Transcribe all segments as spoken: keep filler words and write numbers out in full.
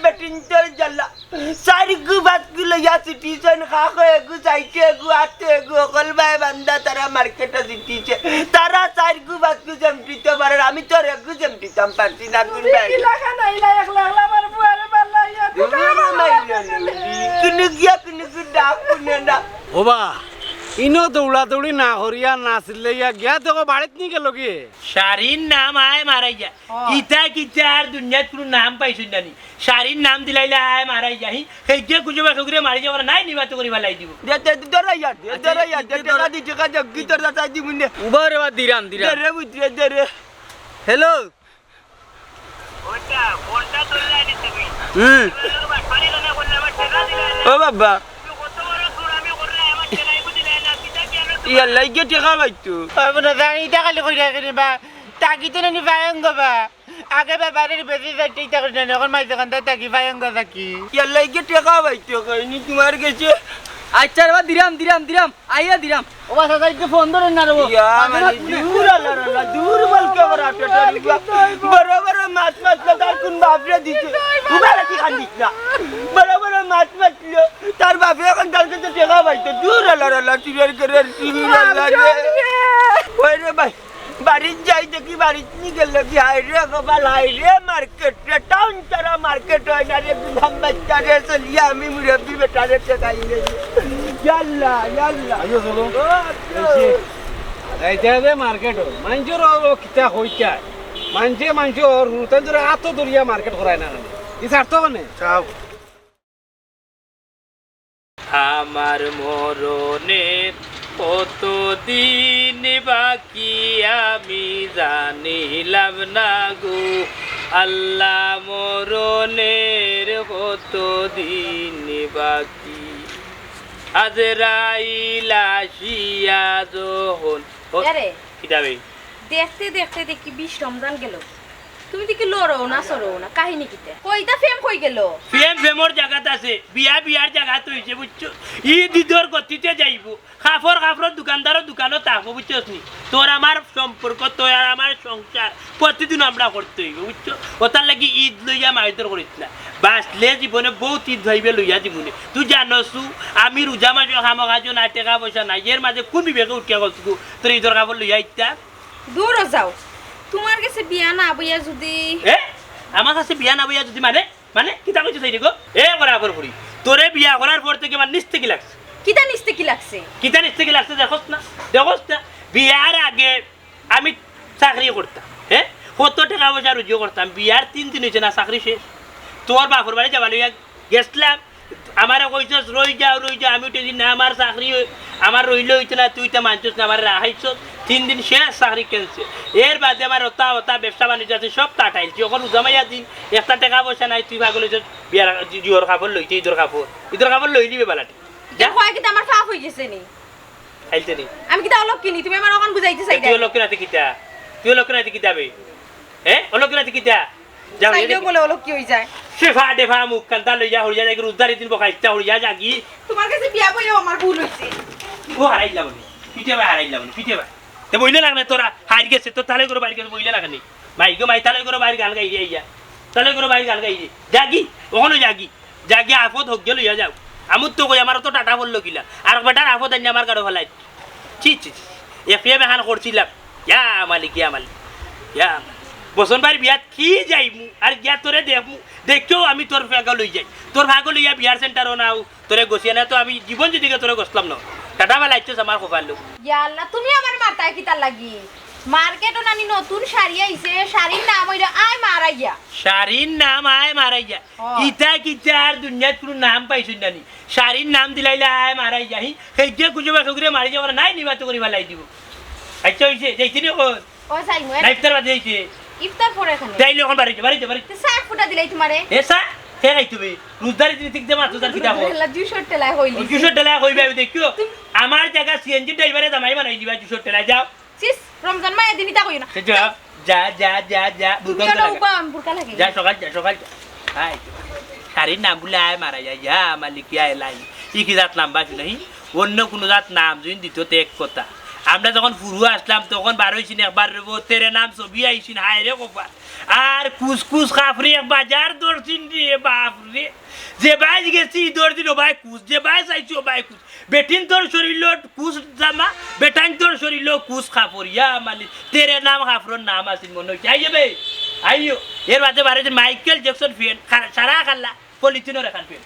বেটিন্তর জ্বালা। চাইরগু বাতকু লইয়া ছুটিছইন, খাখো এগু, চাইটে এগু, আটে এগু, অকল বায় বান্দা তারা মার্কেটো ছুটিছে। তারা চাইরগু বাতকু যেমটিতো পারের, আমি তো আর এগু যেমটিতাম পারছি না, কোন বায়। কিলা খান আইলা একলা একলা আমার বুয়ারে বালা ইয়া, দূর মাইরে নি। কুনু গিয়া কুনু গু ডাক কুনে না। ওবা, ইনো দৌড়াদৌড়ি না করিয়া না চিল্লাইয়া গিয়া দেখো বাড়িত নি গেল কি? শাড়ির নাম আয় মারাইয়া। ও। ইতা কিতা আর দুনিয়াত কুনু নাম পাইছইন না নি? শাড়ির নাম দিলাইলে আয় মারাইয়া হি। হেইগে গুজবা খেগুরে মারি যাওয়ার নাই নিবাত করি ফালাই দিব। দে, দে, দে, দে, ইয়া, দে, আচ্ছা, দে, ইয়া, দে, দে, টেকা দে। দি, টেকা দি, কি তোর দাতা দি মুন্ডে। উবা রে বা দিরাম, দিরাম। দে রে, বুঝ রে, দে রে। হ্যালো। হুম। ও বাবা। ইয়ার লাগিয়া টেকা পাইতো। বাবা না জানি, ইটা খালি কইরা কেনে বা? তাকি তো নানি পায়ঙ্গ বা। আগে বাবারে বেশি যাইতে ইটা করি না, এখন মাইজে কান্দা তাকি পায়ঙ্গ তাকি। ইয়ার লাগিয়া টেকা পাইতো কইনি তোমার গেছে। আচ্ছা রে বা, দিরাম, দিরাম, দিরাম। আইয়া দিরাম। ও বা, চাচা, একটু ফোন ধরেন না রে বা। ইয়া, মানে, দূর আল্লাহ, আল্লাহ, দূর বল কে বড় আটটা বড় বড় মাছ মাছ তার কোন বাপরে দিছে। উবা রাখি কান্দিস না। বড় বড় মাছ মাছ ছিল। তার বাপে এখন তার কাছে টেকা পাইতো। দূর আল্লাহ, আল্লাহ, চুরের করে দূর আল্লাহ রে। ওই রে ভাই, বাড়িত যাই দেখি বাড়িত নি গেল কি? হায় রে কপাল, হায় রে মার্কেট রে, টাউন ছাড়া মার্কেট হয় না রে, গুলাম বাচ্চা রে, চলিয়া আমি মুরব্বি বেটা রে ঠেকাই রে। ইয়াল্লা, ইয়াল্লা। আইও চলো। ও, আইও। এই যে, যে মার্কেট হয়, মানষর ও, ও কিতা কইতা? মানষে মানষর হুরুতান ধরে আতো ধরিয়া মার্কেট করায় না কেনে? ই স্বার্থ কেনে? চাও। আমার মরণের কত দিন বাকি আমি জানিলাম না গো, আল্লাহ মরণের কত দিন বাকি। আজরাইল আসিয়া যখন এরে। কিতাবে? দেখতে দেখতে দেখি বিশ রমজান গেল। তুমি দেখি লড়ো না, সরো না, কাহিনী কিতা? কইতা প্রেম কই গেল? প্রেম প্রেমর জাগাত আছে, বিয়া বিয়ার জাগাত অইছে, বুঝছো? ঈদ ঈদর গতিতে যাইবো, কাপড় কাপড়র দোকানদারর দোকানো থাকবো, বুঝছস নি? তোর আমার সম্পর্ক, তোর আর আমার সংসার প্রতিদিন আমরা করতে অইবো, বুঝছো? ওটার লাগি ঈদ লইয়া মাইদর করিস না। বাঁচলে জীবনে বহুত ঈদ ভাইবে লইয়া দিমুনে। তুই জানোস, আমি রোজা মাসে কামো কাজো না, টেকা পয়সা নাই, এর মাঝে কোন বিবেকে উঠিয়া গেলস গো, তোর ঈদর কাপড় লইয়া আইতা? দূর যাও। তোমার গেছে বিয়া না বইয়া যদি এ? আমার কাছে বিয়া না বইয়া যদি মানে? মানে? কিতা কইতে চাই রে গো? এ করা পর ফুড়ি। তোরে বিয়া করার পর থেকে আমার নিস্তে কি লাগছে? কিতা নিস্তে কি লাগছে? কিতা নিস্তে কি লাগছে দেখোস না? দেখোস না? বিয়ার আগে আমি চাকরি করতাম, হ্যাঁ? কত টেকা পয়সা রুজিও করতাম। বিয়ার তিন দিন অইছে না, চাকরি শেষ। তোর বাপর বাড়ি যাবা লইয়া গেছলাম, আমারে কইছস, "রই যাও, রই যাও।" আমি উঠেছি, "না, আমার চাকরি অই-, আমার রইলে অইতো না, তুই তো মানছস না, আমারে রাখাইছস।" তিন দিন শেষ, চাকরি cancel। এর বাদে আমার অতা, অতা ব্যবসা বাণিজ্য আছে, সব তাটাইলছি। অখন উজামাইয়া দিন, একটা টেকা পয়সা নাই, তুই পাগল অইছস, বিয়ার, জি-, জিওর কাপড় লইতে, ঈদর কাপড়, ঈদর কাপড় লইলিবে বালাটি। যা। কয় কিতা আমার পাপ অই গেছে নি? আইলতে নি। আমি কিতা অলক্ষী নি? তুমি আমার অখন বুঝাইতে চাই তুই না। অলক্ষী নাতে কিতা? তুই অলক্ষী নাতে কিতা বে? হ্যাঁ? অলক্ষী নাতে কিতা? যাও, চাইলেও এদিকে। বলে অলক্ষী অই যায়। শেফা ডেফা মুখ কান্তা লইয়া হরিয়া যাগি, রোজদারি দিন বকাইতা হরিয়া যাগি। তোমার গেছে বিয়া বইয়াও আমার ভুল অইছে। ও হারাইলাম নি। পিঠে ভাই হারাইলাম নি, পিঠে ভাই। তে বইলে লাগনে তোরা হার গেছে, তো তালে করে বাইর গেছে, বইলে লাগনে। মাই গো মাই, তালে করে বাইর গান গাই রে আইয়া। তালে করে বাইর গান গাই রে। যাগি, অখনো যাগি। যাগি আফত হক গেল ইয়া যাও। আমুর তো কই আমার তো টাটা পড়লো কিলা। আর বেটার আফত আইনি আমার গাড়ো ফালাই। ছি, ছি, ছি। এফএম এখান করছিলাম। ইয়া মালিক, ইয়া মালিক, ইয়া মালিক। বসন ভাইর বিয়াত কি যাইমু? আর গিয়া তোরে দেখমু। দেখছো আমি তোর ফাগল লই যাই। তোর ফাগল লইয়া বিয়ার সেন্টারও নাও। তোরে গছিয়া না তো আমি জীবন যদি তোরে গছলাম না। টাটা ফালাইছস আমার কপালো। ইয়া আল্লাহ, তুমি আমার মাথায় কিতার লাগি? মার্কেটো নানি নতুন শাড়ি আইছে, শাড়ির নাম অইলো আয় মারাইয়া। শাড়ির নাম আয় মারাইয়া। ও। ইতা কিতা আর দুনিয়াত কুনু নাম পাইছইন নানি? শাড়ির নাম দিলাইলা আয় মারাইয়া। হি, হেইগে গুজবা খেগুরে মারি যাওয়ার নাই নিবাত করি ফালাই দিব। আচ্ছা অইছে, যাইতে নি অখন? ও যাইমু, না, ইফতার বাদে যাইতে। ইফতার পরে এখানে। যাইলে অখন বাড়ি যা, বাড়ি যা, বাড়ি যা। তো চা ফুটা দিলাই তোমারে। এ চা? কে খাইতো বে? রোজদারি দিন ঠিক দে মাত্র তার কিতা কর? হেলা দুইশো টেলায় কইলি। ও দুইশো টেলায় কইবে, আমি দেখিও। তুমি আমার জাগা সিএনজি ড্রাইভারে জামাই বানাই দিবা দুইশো টেলায়, যাও। চিস, রমজান মাই এদিন ইতা কইও না। সে যা, যা, যা, যা, যা, যা, তুমি বুরকা কেন লাগা। উবা, আমি বুরকা লাগাই। যা, সকাল যা, সকাল যা। আয়, শাড়ির নাম বলে আয় মারা যায়, যা, মালিক, ইয়া এলাই। ই কি জাত নাম বাকি নাই? অন্য কোনো জাত নাম যদি দিত, তে এক কথা। আমরা যখন ফুরু আসলাম, তখন বারইছইন একবার রে বো, তেরে নাম ছবি আইছইন, হায় রে কপাল। আর কুসকুস খাফরে এক বাজার ধরছইন রে, বাফরে। যে বাইত গেছি, ইদর দিন ও বায় কুস, যে বাইত আইছি, ও বায় কুস। বেটিন্তর শরীলো কুস জামা, বেটাইন্তর শরীলো কুস খাফর। ইয়া মালিক, তেরে নাম খাফরর নাম আছিল মনো অইছে। আইও বে, আইও। এর বাদে বারইছইন মাইকেল জ্যাকসন ফ্যান, খা-, সারা খাল্লা। পলিথিনর এখান ফেল।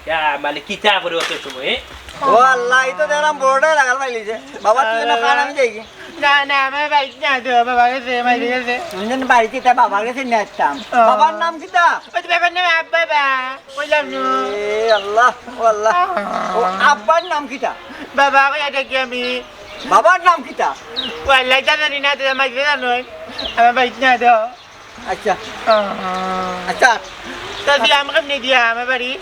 ইয়া, মানে, কিতা করে অত সময়, এ? ও আল্লাহ, ই তো দেখলাম বড়টাই লাগাল পাইলিছে। বাবা, তুই না খান, আমি যাই গি। না, না, আমার বাড়িত না তো, বাবা গেছে, মাইরে গেছে। আমি যেন বাড়িত ইতা বাবার গেছে নিয়া আসতাম। ও। বাবার নাম কিতা? ওই তো বাবার নাম আব্বা বা, কইলাম না। এ আল্লাহ, ও আল্লাহ। ও আব্বার নাম কিতা? বাবা কইয়া ডাকি আমি। বাবার নাম কিতা? ও আল্লাহ, ইতা জানি না, তো মাইরে জানোই। আমার বাড়িত না তো। আচ্ছা। আহ। আচ্ছা। তো দিলাম কেমনে দিয়া আমার বাড়ি?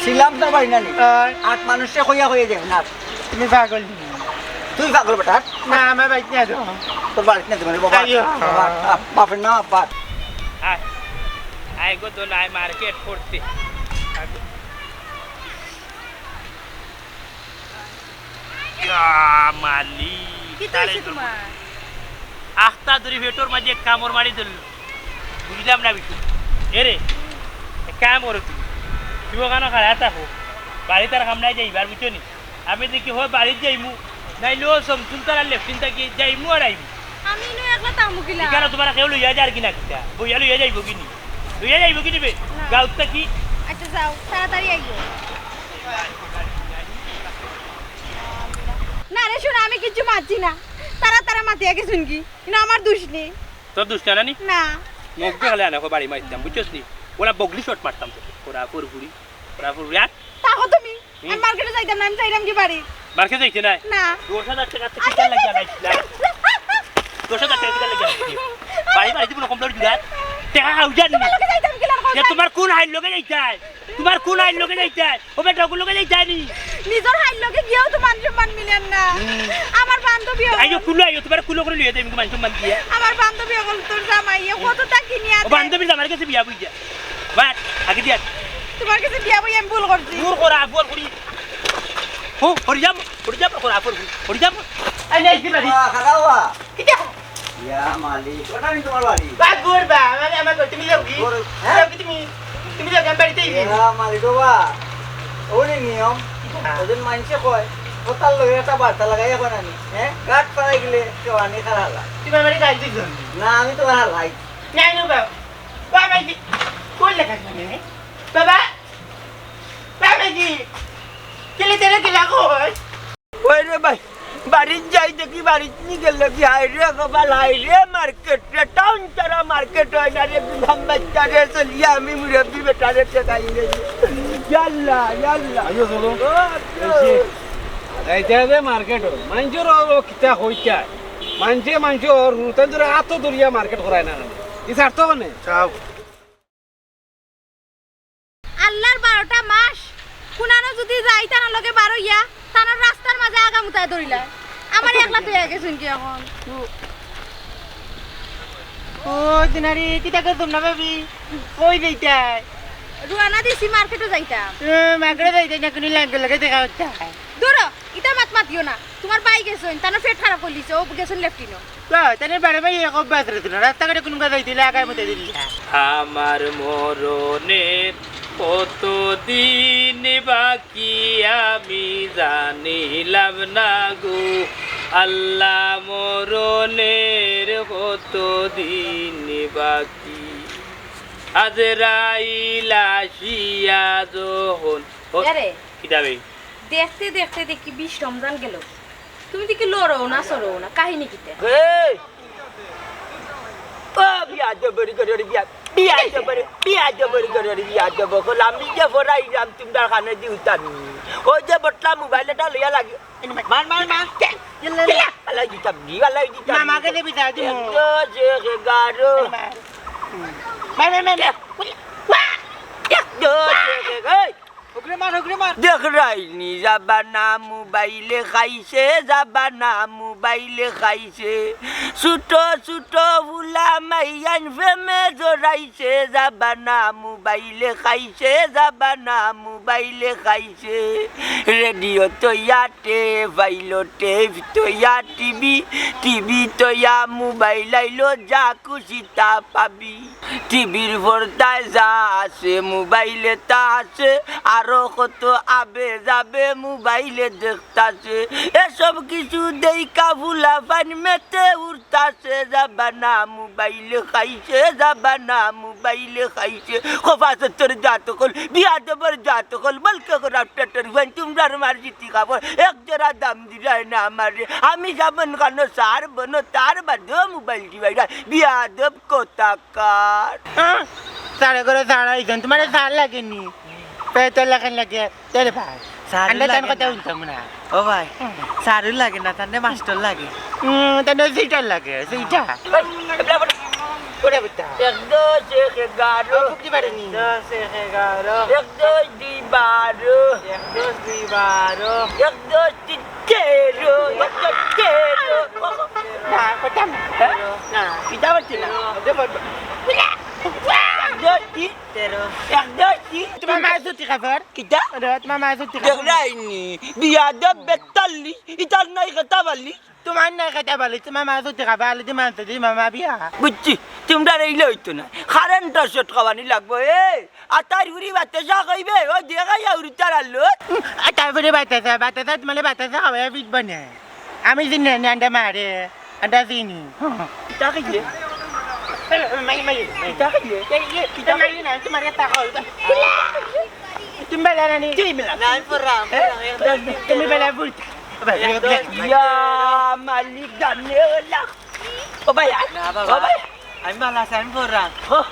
ছিলাম তোর বাড়ি না নি? আহ। আট মানুষে কইয়া কইয়া দেখ না। তুমি পাগল নি? তুই পাগল বেটা। না, আমার বাড়িত না তো। তোর বাড়িত না তো, মানে, বাবা। আইও। বাবা, আ, বাপের নাম আব্বা। আয়। আয় গো দোলাই মার্কেট করতে। ইয়া মালিক, কিতা তারে হইছে তো তোমার? আখতা ধরি পেটর মাঝে কামড় মারি ধরল। বুঝলাম না বিষয়। এ রে, এক কাম করো তুমি। তুমি ওখানে খাড়া থাকো। বাড়িত আর কাম নাই যাইবার, বুঝছো নি? আমি দেখি হয় বাড়িত যাইমু, নাইলে ও সমতুল তারা লেফটিন থাকি যাইমু আর আইমু। আমি নয় একলা তামু কিলা? এখানে তোমার কেউ লইয়া যার কি না কিতা? বইয়া লইয়া যাইবো কি নি? লইয়া যাইবো কি নিবে? না। গাউত থাকি? আচ্ছা যাও, তাড়াতাড়ি আইও। না রে, শোনো, আমি কিচ্ছু মাতছি না। তারা, তারা মাতিয়া গেছইন কি? কিন্তু আমার দোষ নেই। তোর দোষ না, না নি? না। মুখ দেখালে আনা, বাড়ি মারতাম, বুঝছস নি? ওরা বগলি শট মারতাম তো। ওরা পুরোপুরি, ওরা পুরোপুরি। আর থাকো তুমি। হুম। আমি মার্কেটে যাইতাম না, আমি যাইরাম কি বাড়ি? মার্কেটে যাইতে নাই? না। দশ হাজার টাকা তো কিতার লাগি আনাইছিলা? দশ হাজার টাকা কিতার লাগি আনাইছিলা? বাড়ি, বাড়ি দিব না, কম দামে জুড়া। টাকা খাও জানি। তোমার লগে যাইতাম কি লাগি? এ, তোমার কোন আইন লগে যাইতাই? তোমার কোন আইন লগে যাইতাই? ও বেটা, ওগুলো লগে যাইতাই নি? নিজর আইন লগে গিয়াও তো মান সম্মান মিলের না। হুম। আমার বান্ধবী অকল। আইও, কুলো আইও, তোমার কুলো করে লইয়া যাই, আমি মান সম্মান দিয়া। আমার বান্ধবী অকল তোর জামাই, এ কত টাকা নিয়া ও দে। বান্ধবীর জামাইর কাছে বিয়া বইয়া। বাট, আগে দিয়া। তোমার কাছে বিয়া বইয়া আমি ভুল করছি। ভুল করা, ভুল করি। ও, হরি যাম, হরি যাম, করা, ভুল, হরি যাম। আই, নাই, দিবা, দিবা। বাহ, খারাপ বাহ। কিতা? ইয়া মালিক, ওটা আমি তোমার বাড়ি। বাহ, গোর বাহ, মানে আমার ঘর, তুমি যাও কি? গোর, হ্যাঁ? যাও কি তুমি? তুমি যাও কি? আমি বাড়িতেই নেই। ইয়া মালিক, ও বাহ। ওরে নিয়ম, হ্যাঁ। ওজন মানষে কয়, ও তার লগে একটা বার্তা লাগাই এখন আমি, হ্যাঁ? গাট পাড়ায় গেলে কেউ আনি খারাপ লাগে। তুমি আমারে গাল দিছো? না, আমি তোমার হালাই। নাই, না, বাবা। বাবা, কি? কোন লেখা শুনে? বাবা? বাবা, কি? কেলে তেরে কেলা কই? ওই রে ভাই, বাড়িত যাই দেখি বাড়িত নি গেল কি? হায় রে কপাল, হায় রে মার্কেট রে, টাউন ছাড়া মার্কেট হয় না রে, বিধান বাচ্চা রে, চলিয়া আমি মুরব্বি বেটা রে, ঠেকাই রে। ইয়াল্লা, ইয়াল্লা। আইও চলো। ও, এই যে, এই যে, এই যে মার্কেট হয়, মানষর অর কিতা কইতা? মানষে মানষর হুরুতান ধরে আতো ধরিয়া মার্কেট করায় না। ই ছাড়তো মানে? চাও। আল্লাহর বারোটা মাস, কুনানো যদি যাই, তানার লগে বারইয়া, তানার রাস্তার মাঝে আগা মুতায় ধরিলায়। আমার একলা তো হয়ে গেছুন কি এখন? ও দিনারি, কিতা করতাম না ভাবি? কই যাইতাই? রুয়ানা দিছি, মার্কেটও যাইতাম। এ, মার্কেটও যাইতাই না, কোনো লাঙ্গল লগে দেখা হচ্ছে। দূরো, ইতা মাত মাতিও না। তোমার ভাই গেছইন, তানর পেট খারাপ করিলিছে, ও গেছইন লেফটিনো। ক, তানর বারে ভাই এক অভ্যাস রয়েছে না, রাস্তাঘাটে কোনো গাছ যাইতে হইলে আগায় মতে দিলি। আমার মরণের কত দিন বাকি আমি জানিলাম না গো, আল্লাহ মরণের কত দিন বাকি। আজরাইল আসিয়া যখন, ও, এরে। কিতাবে? দেখতে দেখতে দেখি বিশ রমজান গেল। তুমি দেখি লড়ো না, সরো না, কাহিনী কিতা? এই! ও বিয়া দেবরি করে বিয়া, বিয়া দেবরি, বিয়া দেবরি করে বিয়া দেব। কইলাম, আমি যে ফরাইলাম, তোমরা কানে দিও তানি। ওই যে বটলা মোবাইল এটা লইয়া লাগে। মার, মার, মার। ইয়াল্লা, ইয়াল্লা। আলাই দিতাম, দি, আলাই দিতাম। মামাকে দিবি, যা দিমু। এক, দশ, এক, এগারো। মার। মার, মার, মার, মার। এক, দশ, এক, এক, এই। হুগরে মার, হুগরে মার। দেখরায়নি জাবানা মোবাইলে খাইছে, জাবানা মো- মোবাইলে খাইছে। ছোট ছোট ফুলা মাইয়াইন প্রেমে জড়াইছে, যাবা না মোবাইলে খাইছে, যাবা না মোবাইলে খাইছে। রেডিও তৈয়া টেপ আইলো, টেপ তৈয়া টিভি, টিভি তৈয়া মোবাইল আইলো, যা খুশি তা পাবি। টিভির পর্দায় যা আছে, মোবাইলে তা আছে, আরো কত আবে যাবে মোবাইলে দেখতাছে। এসব কিছু দেইখা ফুলাফাইন মেতে উঠতাছে, যাবা না মোবাইলে খাইছে, যাবা না মোবাইলে খাইছে। খোফা সত্তর জাত হল, বিয়াদবর জাত হল, বলকে করা পেটের ভাই, তোমরা আমার জিতি খাবো, এক জোড়া দাম দিলাই না আমারে। আমি যেমন কানো সার বনো, তার বাদেও মোবাইল টিপাইরা, বিয়াদব কোথাকার। হ্যাঁ? সারে করে সারা হইছেন, তোমার সার লাগেনি? পেটর লাখান লাগে, তেরে ভাই। সার আন্ডা লাগে তান কথা না। শুনতাম না। ও ভাই, হুম। সারু লাগে না, তার মাস্টার লাগে। হুম, তার সিটার লাগে, সিটা। ওরে বেটা। এক দশ এক এগারো। ও, বুঝতে পারিনি। দশ এক এগারো। এক দশ দুই বারো। এক দশ দুই বারো। এক দশ তিন তেরো। এক দশ তেরো। না, করতাম না। হ্যাঁ? না। কিতা করছি না? তেরো। এক দশ তিন। তেরো। এক দশ তিন। তোমার মা ছুটি খাবার? কিতা? আরে, তোমার মা ছুটি খাবার? দেখলাইনি। বিয়াদব বেতাল্লিশ। ইতার নাই কথা বললি। তোমার নাই কথা বললি। তোমার মা ছুটি খাবার, আলু দিয়ে মাংস দিয়ে মামা বিয়া। বুঝছি, তোমরা রইলে হইতো না। কারেন্টর শর্ট খাওয়ানি লাগবো। এ, আতার উড়ি বাতাসা কইবে, ও দেখাইয়া উড়ি তার আলো। হুম, আতার উড়ি বাতাসা, বাতাসা তোমার বাতাসা খাওয়াই ফিট বনে। আমি চিনি না, আন্ডা মারে, আন্ডা চিনি। কিতা কইলে? মাই, মাই, মাই। কিতা কইলে? এই, এই, কিতা মারি না, তোমার একটা কল। তুমি বেলা না নি? কি বেলা? না, আমি পড়লাম, হ্যাঁ? পড়লাম, এক দশ তিন তুমি তেরো। বেলা বুঝ। ইয়া মালিক জানে ওলা। ও ভাই, আয়। না, বাবা। ও ভাই। আমি ভালা আছি, আমি পড়লাম। ও,